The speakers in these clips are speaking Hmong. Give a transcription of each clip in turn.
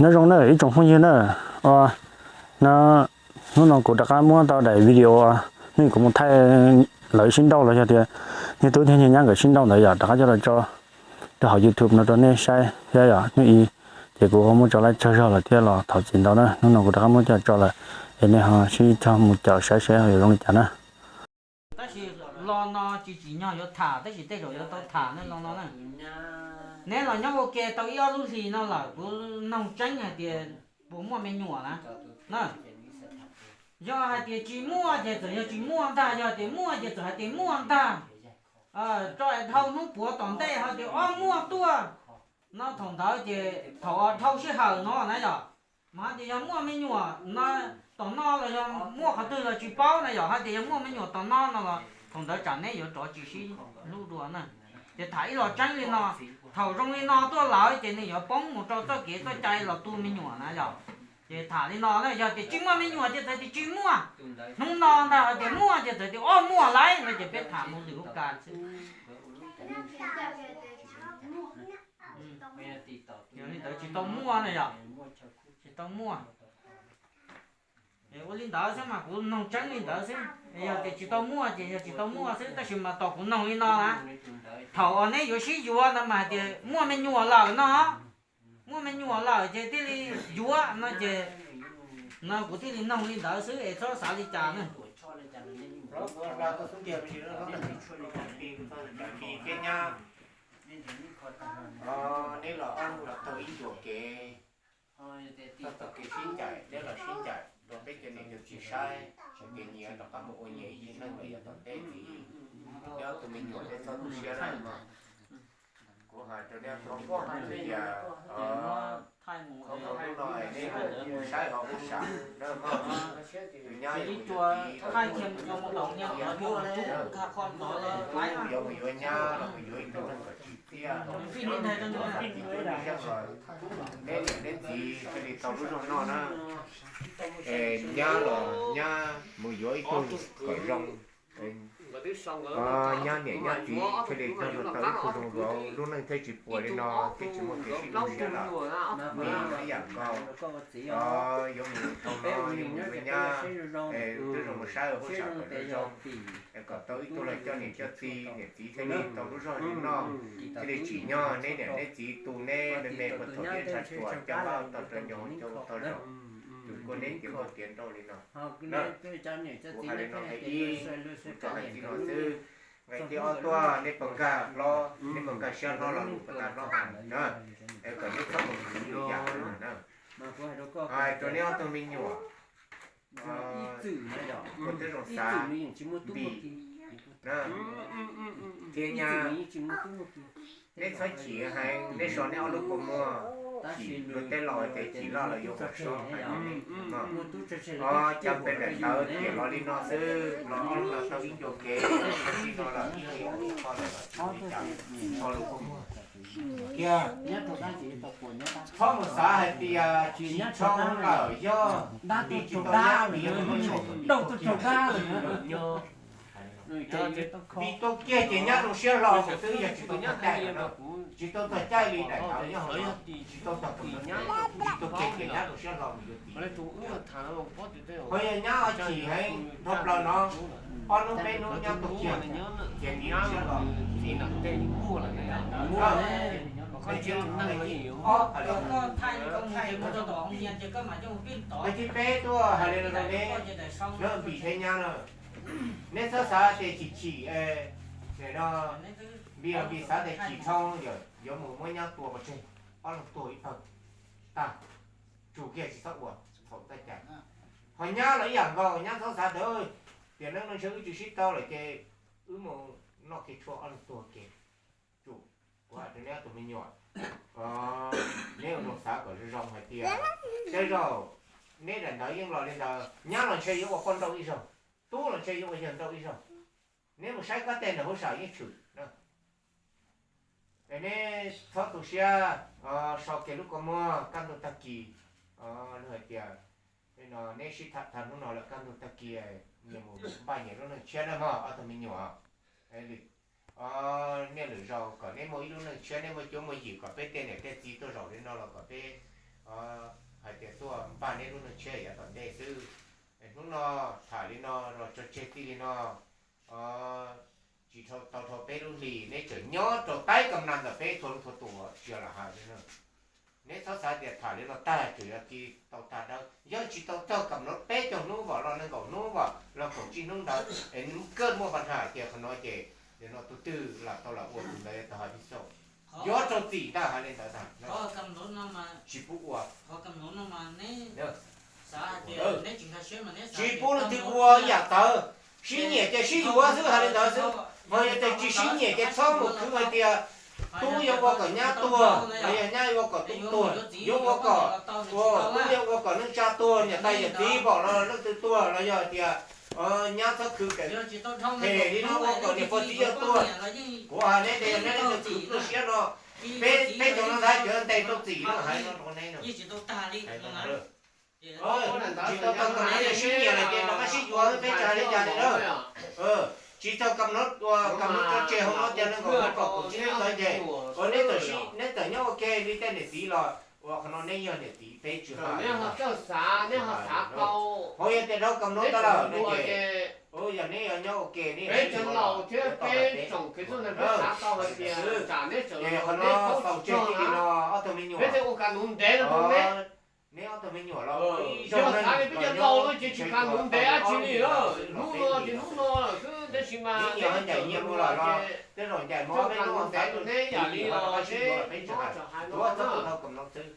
Nyob zoo na ib tsoom phooj ywg na, hnub no kuv rov qab muab tau daim video nej kuv mus thaij lawv sib nrauj los yog tias niag tub thiab niag nyab nkawd sib nrauj ntawd yom, rov qab coj los tso rau hauv YouTube no rau nej saib thiab yom. Hnub i ces kuv ho muab tso laib tsawg zog lawm thiab los thov txim ntau na. Hnub no kuv rov qab muab coj tso lawm es nej ho sib cog mus caum saib seb ho yuav zoo li cas na. Tab sis lo no tsis tsim nyog yuav tham, tab sis tej zaum yuav tau tham ne lo no na. Neb los nyob ua ke tau ib ob lub hlis no lawm, kuv noog tseeb hais tias puas muaj me nyuam na. Yog hais tias tsis muaj ces txawm yog tsis muaj ntag, yog tias muaj ces txawm hais tias muaj ntag. Rau es dhau hnub puav tom ntej ho tias ob muaj tuaj no, thaum ntawd ces thaum dhau sij hawm no na yom. Mas ho tias yog muaj me nyuam no tom no los yog muaj qhov twg los tsis paub na yom, ho tias yog muaj me nyuam tom no no los thaum ntawd tsam neb yuav rov tsis sib hlub dua na. Ces tham ib los tseeb li no, thaum zoo li no tuaj lawm ces nws yuav poob mus rau txoj kev txoj cai los tu me nyuam na yom. Ces tham li no na, yog tias tsis muaj me nyuam ces txawm tias tsis muaj, hnub no ntag ho tias muaj ces txawm tias ob muaj lawm no ces peb tham mus lwm lub kas xwb. Yog li ntawd tsis tau muaj na yom, tsis tau muaj. Ua li ntawd xwb mas kuv noog tseeb li ntawd xwb. Yog tias tsis tau muaj ces yog tsis tau muaj xwb, tab sis mas tos kuv noog li no na, thaum uas neb yuav sib yuav no mas hais tias muaj me nyuam lawm no, muaj me nyuam lawm ces thiaj li yuav no ces no kuv thiaj li noog li ntawd xwb es txhob xav li cas na. Neb los tau ib ncuas kev, txoj kev sib ncaim, neb los sib ncaim rau peb cov niam cov txiv saib, kev nyiam rov qab mus ua nyias ib yim neeg los yav tom ntej ntxiv. Neb ob tug me nyuam neb txhob tu siab lawm mog. Kuv hais rau neb ob tug me nyuam tias, khov kho hnub no neb mus saib hauv huab sam na mog. Tus nyab yuav mus yuav txiv, tus tub yuav mus yuav nyab los mus yuav ib tug neeg kom tsim txiaj, txiv tub txiaj nkaus. Neb niam neb txiv thiaj li tau lub zog noj na. Es nyab los nyab mus yuav ib tug kom zoo, nyab niam nyab txiv thiaj li tau ib tug zoo vauv, lub neej thiaj tsis puas li no, thiaj tsis muaj kev sib tu siab lawm. Vim ib yam nkaus, yuav mus thaum no yuav mus yuav nyab, twb zoo mus saib huab sam kom zoo zoo, kom tau ib tug los coj niam coj txiv, niam txiv thiaj li tau lub zog li no, thiaj li tsim nyog neb niam neb txiv tu neb me me puag thaum tiaj ntsha tsuas coj npab tau rau nyob hauv caug tog zaum, tus kuj neb tiav npauj tiav nraug li no. Kuv hais li no nqe ib, kuv tsuas hais li no xwb. Nqe thib ob tuaj neb puas nkag hlob, neb puas nkag siab hlob los kuv puas nkag hlob heev na, es kom neb txhob mus khwv lwm yam na. Hais rau neb ob tug me nyuam, kuv twb zoo xav, vim thiab nyab, neb txhob chim heev, neb so neb ob lub kua muag, chim luag tej laus tias chim loj los yuav ua so heev. Cov pem daim tawv tiam los li no xwb, los ob leeg los tau ib ncuas kev, tsis no lawm, ib leeg yuav ua li koj lawm los tsis ua li cas, so lub kua muag. Kiag, txhob mus xav hais tias tsis tshoob lawm yog vim tsis tau nyab vim yog me nyuam tau kiag. Vim tau kiag ces nyab zoo siab hlo mus xwb, yog tsis tau txog caij, tsis tau txog caij li daim tawv nyob hauv no, tsis tau txog thaum ntawd, vim tau kiag ces nyab zoo siab hlo mus yuav txiv. Ho yog nyab ho chim heev dhau plaws no, ob hnub peb hnub nyab tuag kiag, ces vim zoo siab hlo. Nqe thib ob, nqe thib peb tuaj hais li no rau neb, neb vim thiab nyab na, neb txhob xav tias chim chim, no, vim vim xav tias chim dhau yawm yuav mus muab nyab tua pov tseg, ob leeg tuag ib pawg, tag, tsum kiag tsis txhob ua txhaum txoj cai. Ho nyab los ib yam nkaus, nyab txhob xav tias tiam neej no ntshe wb tsis sib tau lawm ces wb mus noj kev tshuaj ob leeg tuag ke. Tsum, kuv hais rau neb ob tug me nyuam, neb ua zoo xav kom zoo zoo hais tias, saib zaum, neb daim ntawv yeej los li ntawd, nyab los ntshe yuav ua poj nrauj ib zaug, tub los ntshe yuav ua yawg nrauj ib zaug. Neb mus saib kab tej ntawm huab sam yeej tshwm na. Es neb txhob tu siab, so kiag lub kua muag, kaj ntug tag kis, hais tias, no neb sib tham tag hnub no lawm, kaj ntug tag kis nyias mus npaj nyias lub neej tshiab na mog ob tug me nyuam. Niaj lwm zaus kom neb muaj ib lub neej tshiab, neb muaj cuab muaj yim, kom peb tej niam tej txiv tuaj zaum li no los kom peb tseg yav tom ntej xwb. Hnub no tham li no los tso tseg txij li no, tsis dhau tau dhau peb lub hlis, neb tseem nyob rau taib kam nas ntawm peb txhua lub txhua tus tsis yog lam hais li no. Neb txhob xav tias tham li no tag tseem yog tsis tau tag dawb, yog tsis tau txog kam no peb caug hnub vam los nees nkaum hnub vam los kaum tsib hnub ntawd es kawj muaj pab tham tias qhov no ces nim no tus twg lam tau lam ua tus ntawd tau hais pib xaus. Yuav rau txim ntag, hais li ntawd tag, tsis pub ua. Tsis pub leej twg ua ib yam txawv, sib nyiam ces sib yuav xwb, hais li ntawd xwb. Ho yog tias tsis sib nyiam ces txhob mus khwv hais tias tub yuav ua kom nyab tuag los yog nyab yuav ua kom tub tuag, yuav ua kom, tub yuav ua kom neej tsa tuag, niam tais yawm txiv pom los leej twg tuag los yog hais tias nyab txhob khwv phem li no ua kom niam pog txiv yawg tuag. Kuv hais neb tias neb leej twg khwv pluaj siab no, peb cov no ntag cov ntes rau txim no, hais no rau neb no. Tsis tau tau kam no sib nyiam lawm ces rov qab sib yuav, peb tsis hais li cas li na. Tsis tau kam no, kam no tso tseg hauv no tias nees nkaum hnub kom kaum tsib ntawd ces, ua neb txawm, neb txawm nyob ua ke li tej niam txiv los ua qhov no neb yog niam txiv peb tsis hais. Neb ho txawj xav, neb ho xav tau. Ho yog tias dhau kam no tag lawm no ces, yog neb yuav nyob ua ke, neb peb cov laus thiab peb tsoom kev txuj ntawd peb xav tau hais tias tsam neb tseem los qhov no tau tseg txij li no, ob tug me nyuam, peb thiaj ua ka nuv ntev rau neb. Neb ob tug me nyuam los ib zaug xav li peb cov laus no ces tsis ka nuv ntev dab tsi li. Hnub no ces hnub no lawm xwb, tab sis mas neb nyiam nyiam mus lawm los tej zaum ncaim mov peb lub xav ntev rau neb yam li los peb tsis hais, tsuav txog dhau kam no xwb.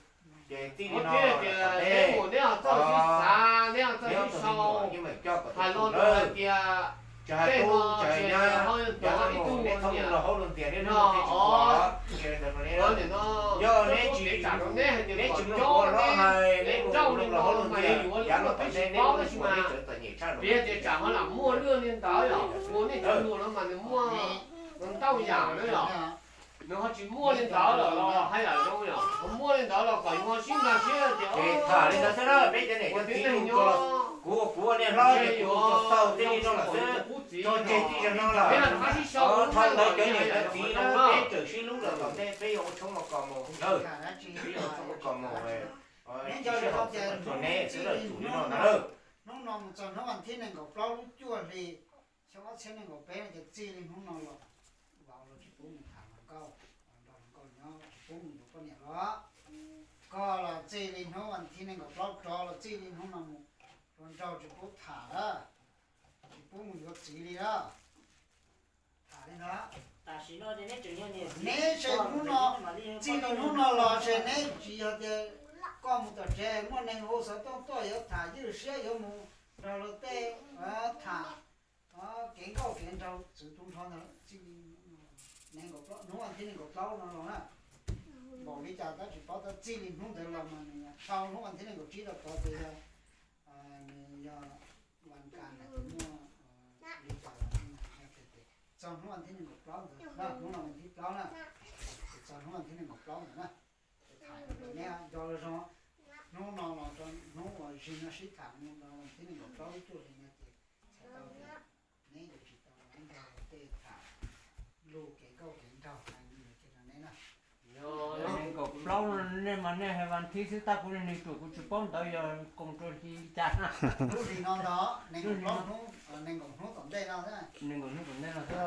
Ces txij li no tias neb mus neb ho txawj sib xav, neb ho txawj sib sau, hais los hais tias tsis hais tub tsis hais nyab, yog ib tug neb txhob mus los hauv luag ntxias, neb lub ntiaj teb tsis ua. Yog neb tsis, neb tsis mus ua hlob hais, neb mus los hauv luag ntxias, yav no tom ntej neb lub ntiaj teb txom nyem tshaj no. Piav tias tsam ho lam muaj lwj li ntawd yom, ua nej cov lus no mas nws muaj ntau yam na yom. Nws ho tsis muaj li ntawd lawm los haj yam zoo yom, ho muaj li ntawd los kom yus ho sib nkag siab tias, ces tham li ntawd xwb na, peb cov niam cov txiv nyob, kuv, kuv ua niag hlob ces kuv tsuas xaus txij li no lawm xwb, tso tseg txij li no lawm. Dhau ntawd cov niam cov txiv na, peb tseem sib hlub lawm tom ntej peb yuav ua tshoob ua kos mus na, peb yuav ua tshoob ua kos mus, tsis sib haum xwb, tsuas neb xwb lawm, tsum li no ntag. Hnub no mus txog hnub vas thib nees nkaum plaub lub cuaj hli xyoo ob txhiab nees nkaum peb no ces txij li hnub no los, vauv los tsis pub mus tham hluas nkauj, nrog hluas nkauj nyob, tsis pub mus yuav poj niam los. Koj los txij li hnub vas thib nees nkaum plaub rov los txij li hnub no mus, hluas nraug tsis pub tham lawm, tsis pub mus yuav txiv li lawm. Tham li ntawd. Neb se hnub no, txij li hnub no los se neb tsis yog tias koj mus tom tsev muaj neeg hu xov tooj tuaj yuav tham ywj siab yuav mus nrog luag tej tham kev nkauj kev nraug txwv tu nrho ntawd, txij li hnub vas thib nees nkaum plaub no los na. Npaum li cas tab tsis paub, tab txij li hnub ntawd los mas nws sau hnub vas thib nees nkaum tsib rau tod ces yog, nws yog vas kas na, muaj li cas los txog hnub vas thib nees nkaum plaub ntawd, hnub no vas thib plaub na, txog hnub vas thib nees nkaum plaub ntawd na. Tham neb nco zoo, hnub no los rau hnub uas zig no sib tham mus rau vas thib nees nkaum plaub lub cuaj hli no ces txhais tau tias neb yuav tsis tau nrog tej tham lus kev nkauj kev nraug hais li no ces rau neb na. Nees nkaum plaub no nej mas nej hais vas thib xwb tab kuv niag neeg ruam kuv tsis paub ntawd yog koom rau hli li cas. Lub hli no ntag, nees nkaum plaub hnub, nees nkaum hnub tom ntej no, nees nkaum hnub tom ntej no xwb.